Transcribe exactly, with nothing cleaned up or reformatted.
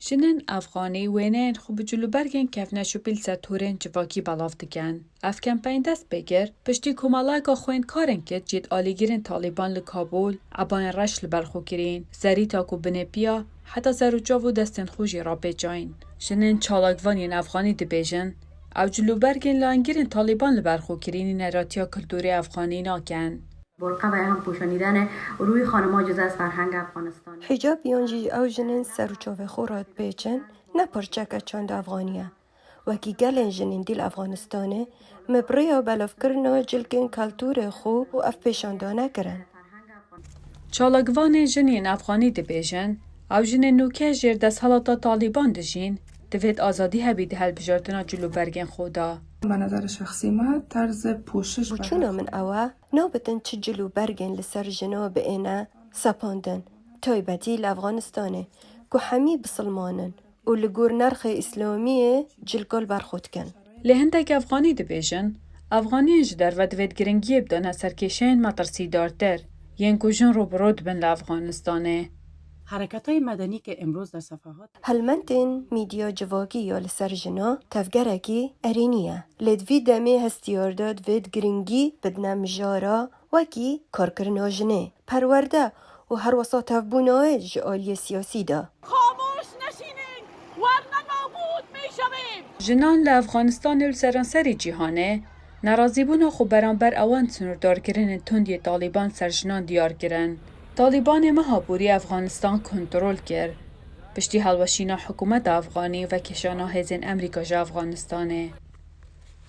Jinên Efxanî wêneyên xwe bi cilûbergên kevneşopî li ser torên civakî belav dikin. Ev kempeyên dest pê kir, piştî ku maleka xwendkarên Kurd ji alîgirên Talîban li Kabûl ebayên reş li ber xwe kirîn, zerîta ku binê piya heta ser û çav û destên xwe jî rapêçayîn. Jinên çalakvan yên Efxanî dibêjin, ew cilûbergên li alîgirên Talîban li ber xwe kirînî neratiya kulturê Efxanî nakin. برقع و یا هم پوشانیدن روی خانم‌ها جزء از فرهنگ افغانستان. Hîcab yan jî ew jinên ser û çavê xwe re dipêçin, ne parçeke çanda Efxanî ye. Wekî gelên jinên dî li Efxanistanê, me bi rêya belavkirina cilkên keltûrê xwe û ev pêşandane kirin. Çalakvanên jinên Efxanî dibêjin, ew jinên nûke jêr desthelata Talîban dijîn, divêt azadî hebî di hilbijartina cilûbergên xwe de. به نظر شخصی من طرز پوشش Boçûna min ew e, nabitin çi cil û bergên li ser jina biêne sepandin, taybetî li Efxanistanê, ku hemî bisilman in û li gor nerxê îslamiyê cilka li ber xwe dikin. Lê hindek Efxanî dibêjin, Efxaniyên ji derve divêt giringiyê bidane ser kêşeyên metirsîdartir, yên ku jin rûbirû dibin li Efxanistanê. حرکت‌های مدنی که امروز در صفحات Helmentên mîdya civakî ya li ser jina tevgerekî erênî ye. Lê di vî demê hestiyar de divêt giringî bidine mijara wekî karkirina jinê, perwerde û herwesa tevbûnayê ji aliyê siyasî de. خاموش نشینید، ورنه نابود می‌شویم. Jinan li Efxanistanê û li seranserî cîhanê nerazîbûna xwe beramber ewan sinûrdarkirinên tund yê Talîban ser jinan diyar kirin. Talîbanê meha borî Efxanistan kontrol kir. Piştî hilweşîna hikûmeta Efxanî û vekişana hêzên Amerîka ji Efxanistanê.